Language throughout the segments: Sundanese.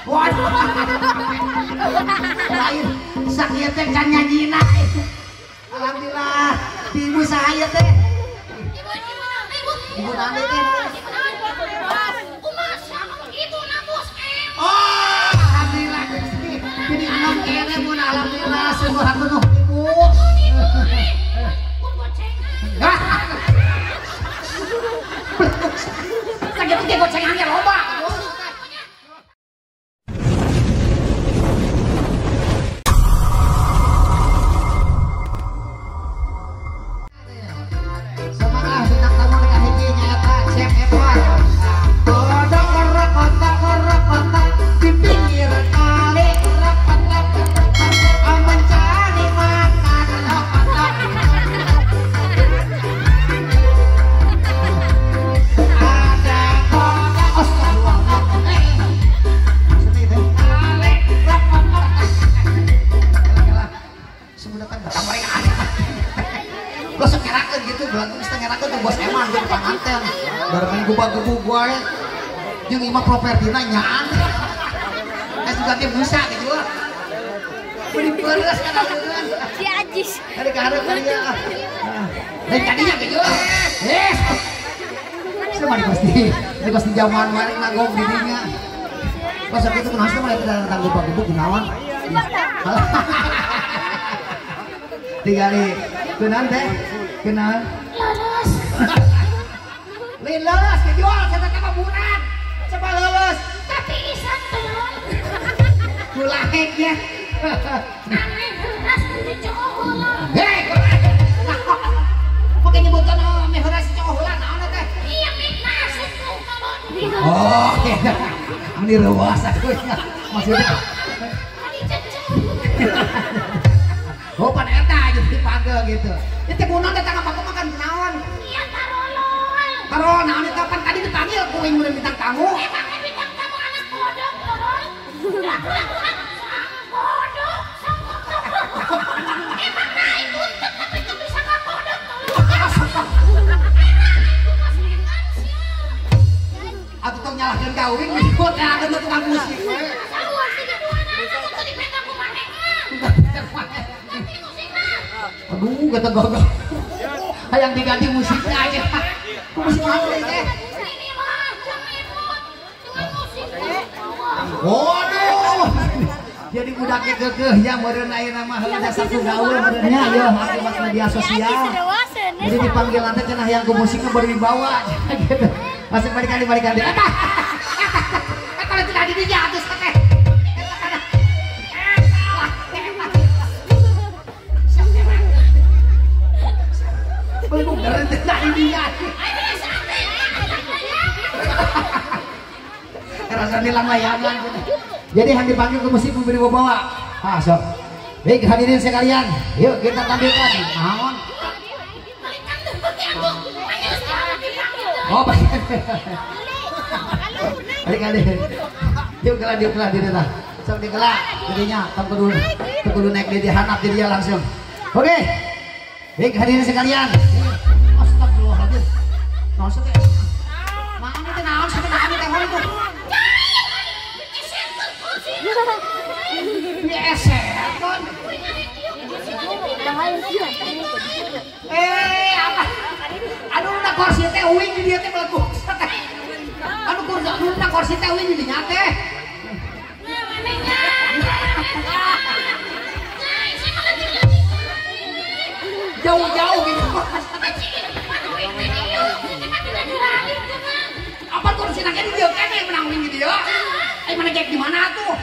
Waduh. Lain sakieu teh can nyanyina. Alhamdulillah, ibu saya teh. Ibu nani teh? Oh, alhamdulillah. Jadi anak kene mun alhamdulillah sungguh hatur nuhun ibu. Sakitu ge gocengannya loba. Jeung imah propertina nyaan. Eh juga teh busa gitu. Beli peres kana keun. Si Ajis. Ari ka hareup dia. Lain kadinya gitu. Eh. Sama pasti. Ini pasti zaman mari nagong di dinya. Pas kitu kunaon teh mulai datang gubuk-gubuk kunaon. Tingali kunaon teh? Kunaon? Lolos. Lain lolos kejual cenah teh mah buran. Coba lolos. Tapi isan tolol. Kulaheknya. Aneh heuras di cowok heula. Hei, pakai nyebutkan ame heuras cowok heula naon teh? Iya mitna asup ka kolon. Oh, meni reuas atuh nya. Maksudnya tadi cecep. Oh, pan eta jadi pagel gitu. Ieu teh kunaon datang apa makan kunaon? Iya tarolol. Tarol naon eta pan tadi dipanggil ku aing mun bintang tamu. Emangnya bintang tamu anak kodok tolol. Sang kodok, sang kodok. Emang naik buntut tapi teu bisa ka kodok tolol. Atuh tong nyalahkeun ka uing disebut nyalahkeun tukang musik we. Sarua siga duana atuh teu dipenta ku manehna. Ganti musikna. Aduh, kata gogok. Hayang diganti musiknya aja. Musik apa teh? Ini mah jangan dengan musik. Waduh. Jadi budaknya keukeuh nya meureun ayeuna mah heula dasar ku gaul meureun nya ieu akibat media sosial. Jadi dipanggil teh cenah yang ku musikna berwibawa gitu. Masuk balikan balikan. Eta. Eta lain cenah di dinya atuh teh. Belum cenah di dinya. Rasa nilang layangan gitu. Jadi yang dipanggil ke musik memberi bawa. Ah, sok. Baik hadirin sekalian, yuk kita tampilkan. Naon? Oh, balik kali. Yuk kelah, yuk kelah diri tah. Sok dikelah jadinya tong kudu naik di hanap di dia langsung. Oke. Baik hadirin sekalian. Astagfirullahaladzim. Naon sih teh? Naon teh naon sih naon teh hol itu. Apa? Aduh, na kursi teh uing di dia teh meleguh teh. Aduh, kursi, aduh, na kursi teh uing di dinya teh. Jauh-jauh gitu. Apa kursi nak di dia kene menang uing di dia? Eh, mana cek di mana tuh?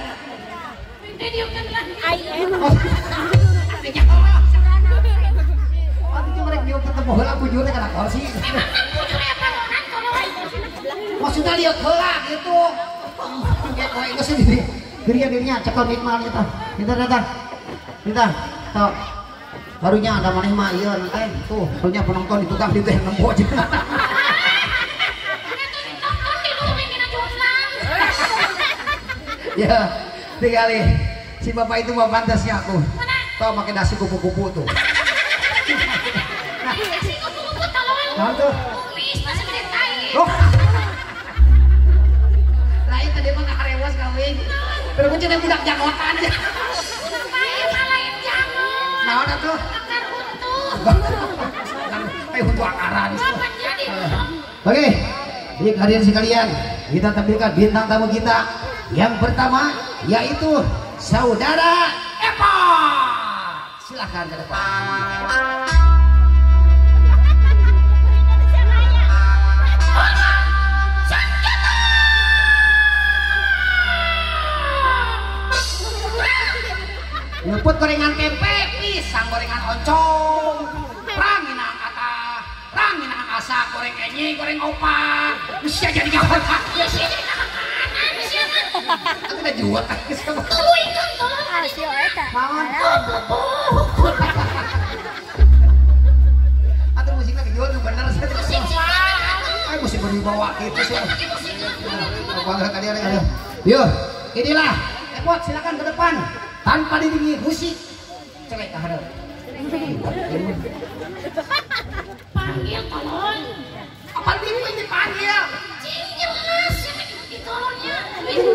Maksudnya lihat heula gitu. Kayak itu sendiri. Dirinya dirinya cekel nikmal eta. Minta datang. Minta. Tok. Barunya ada maneh mah ieu teh. Tuh, barunya penonton di tukang di teh nempo aja. Ya, tinggali si bapak itu mah pantasnya aku. Tau pakai dasi kupu-kupu tuh. Dasi kupu-kupu tolong. Nah tuh. Kumis masih gede tai. Oh. Lain tadi mah ngarewas kawin. Pero kucing budak jangotan. Lain jangot. Naon atuh? Akar huntu. Ayo huntu akaran. Oke, baik hadirin sekalian, kita tampilkan bintang tamu kita yang pertama yaitu Saudara Eva. Silakan ke depan. Luput gorengan tempe, pisang gorengan oncom, ranginang kata, ranginang asa, goreng enyi, goreng opak, bisa jadi kawan, bisa jadi makanan, bisa aku udah jual, atau musiknya kejual tuh bener, ayo musik berwibawa gitu sih, yuk, inilah, Epot silakan ke depan. Tanpa diiringi musik, celek ke hadap. Panggil tolong. Apa bingung ini dipanggil? Cing jelas ditolongnya,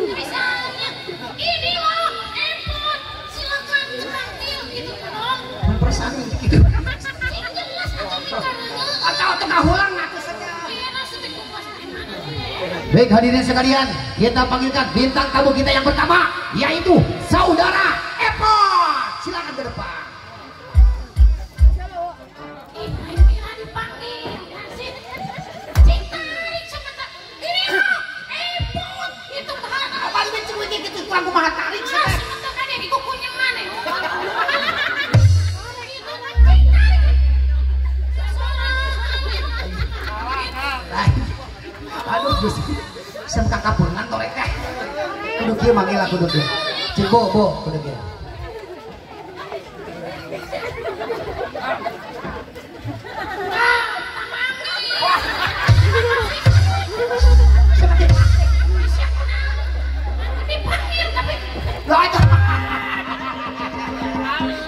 misalnya ini loh Epot, silakan dipanggil gitu tolong. Perasaan gitu. Cing jelas atau atau tengah ulang aku saja. Baik hadirin sekalian, kita panggilkan bintang tamu kita yang pertama, yaitu Saudara Epot. Silakan ke depan. Aduh, Gusti. Sem kakapungan torek teh. Kudu kieu manggil aku kudu kieu. Cik bo, bo kudu kieu.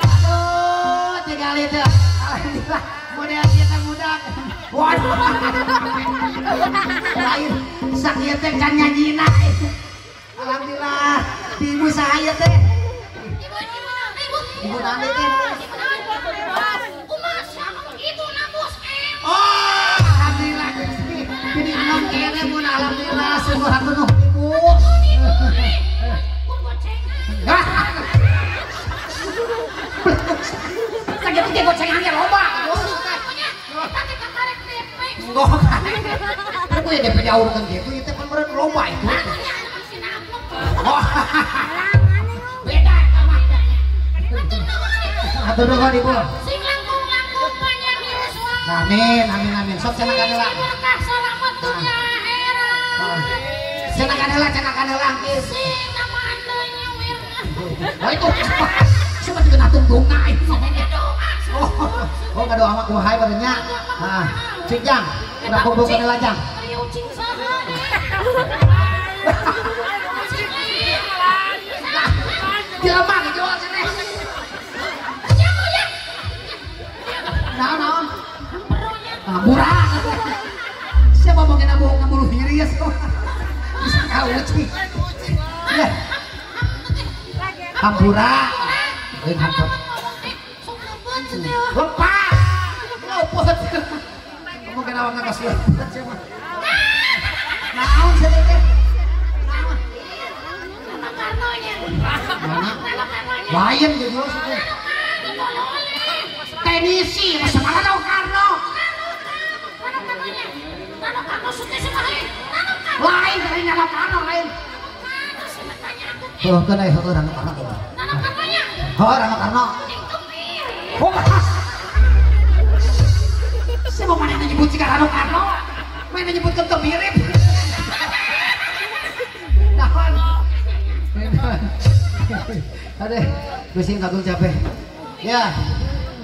Aduh, tinggal itu. Alhamdulillah, model kita budak. Waduh. Lain sakit teh can nyanyina. Alhamdulillah, ibu saya teh. Ibu nani teh. Oh, alhamdulillah. Ini anak kere mun alhamdulillah sungguh hatur nuhun ibu. Sakit teh gocengannya loba. Enggak. Aku ya DP jauh kan gitu, itu kan meureun loba itu. Oh. Beda sama. Hatur nuhun Ibu. Sing langkung-langkung panjang yuswa. Amin, amin, amin. Sok cenah heula. Berkah salamet dunya akhirat. Cenah heula, cenah heula. Sing namaan deui nyawirna. Oh itu. Siapa juga natung donga itu. Oh, oh ngadoa mah kumaha bae nya. Heeh. Cik jang, udah kumpulkan heula jang. Ucing saha deh. Jelema gejual cenah. Naon naon? Murah. Siapa mau kena bohong bulu diri ya semua. Bisa kau ucing. Ya. Hampura. Lain hampura. Lepas. Luput. Kamu kena awak kasih luput siapa? Naon sedikit. Naon. Mana? Lain gitu sih. Tenisi, masa mana tau Karno? Lain dari Nano Karno lain. Oh, kan ai heuh Rano Karno. Heuh Rano Karno. Oh, siapa mana yang nyebut si Rano Karno? Mana nyebut ke mirip? Naon? Aduh, pusing kagung capek. Ya.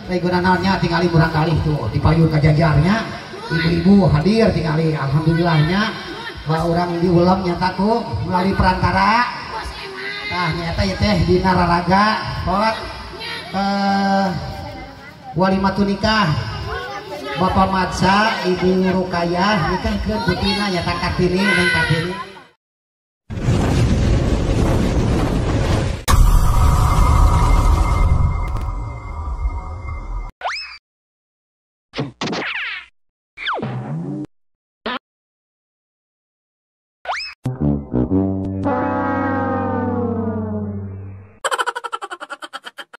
Guna naonnya tingali murang kali tuh dipayun kajajarnya ibu-ibu hadir tingali alhamdulillahnya bahwa orang diulam nyata ku melalui perantara tah nyata ya teh dina raraga pot walimatun nikah Bapak Madsa Ibu Rukayah nikahkeun putrina nyata Kartini Neng Kartini.